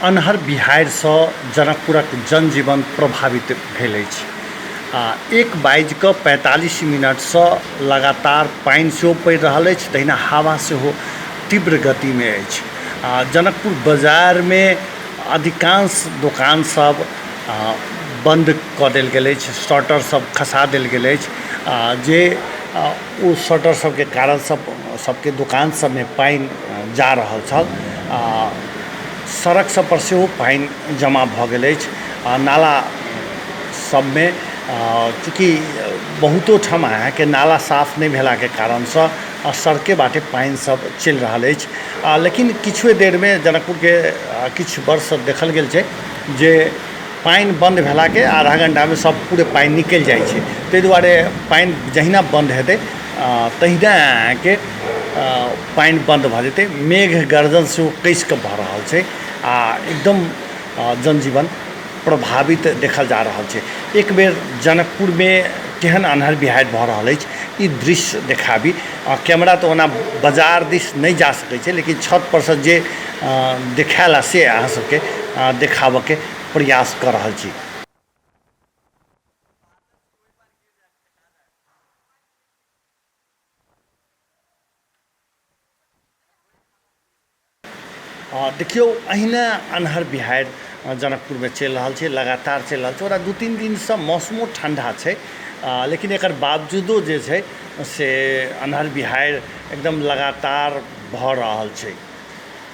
अन्हर बिहाड़िसँ जनकपुरक जनजीवन प्रभावित भेल अछि आ एक बाजिकऽ 45 मिनटसँ लगातार पानि सेहो पड़ि रहल अछि, तहिना हवा सेहो तीव्र गतिमे अछि। आ जनकपुर बाजारमे अधिकांश दोकान सब बन्द कऽ देल गेल अछि, शटर सब खसा देल गेल अछि, आ जे ओ शटर सबके कारणसँ सबके दोकान सबमे पानि जा रहल छल। आ सड़क सबपर सेहो पानि जमा भऽ गेल अछि आ नाला सबमे चूँकि बहुतो ठाम अहाँके नाला साफ नहि भेलाके कारणसँ सड़के बाटे पानि सब चलि रहल अछि। लेकिन किछुए देरमे जनकपुरके किछु वर्षसँ देखल गेल छै जे पानि बन्द भेलाके आधा घण्टामे सब पूरे पानि निकलि जाइ छै। ताहि दुआरे पानि जहिना बन्द हेतै तहिना अहाँके पानि बन्द भऽ जेतै। मेघ गर्जन सेहो कसिकऽ भऽ रहल छै आ एकदम जनजीवन प्रभावित देखल जा रहल छै। एक बेर जनकपुरमे केहन अन्हर बिहाड़ि भऽ रहल अछि, ई दृश्य देखाबी। कैमरा तऽ ओना बाजार दिस नहि जा सकै छै, लेकिन छतपरसँ जे देखायल से अहाँ सबके देखाबऽके प्रयास कऽ रहल छी। देखियौ, अहिना अन्हर बिहाड़ि जनकपुरमे चलि रहल छै, लगातार चलि रहल छै। ओना 2-3 दिनसँ मौसमो ठण्डा छै, लेकिन एकर बावजूदो जे छै से अन्हर बिहाड़ि एकदम लगातार भऽ रहल छै।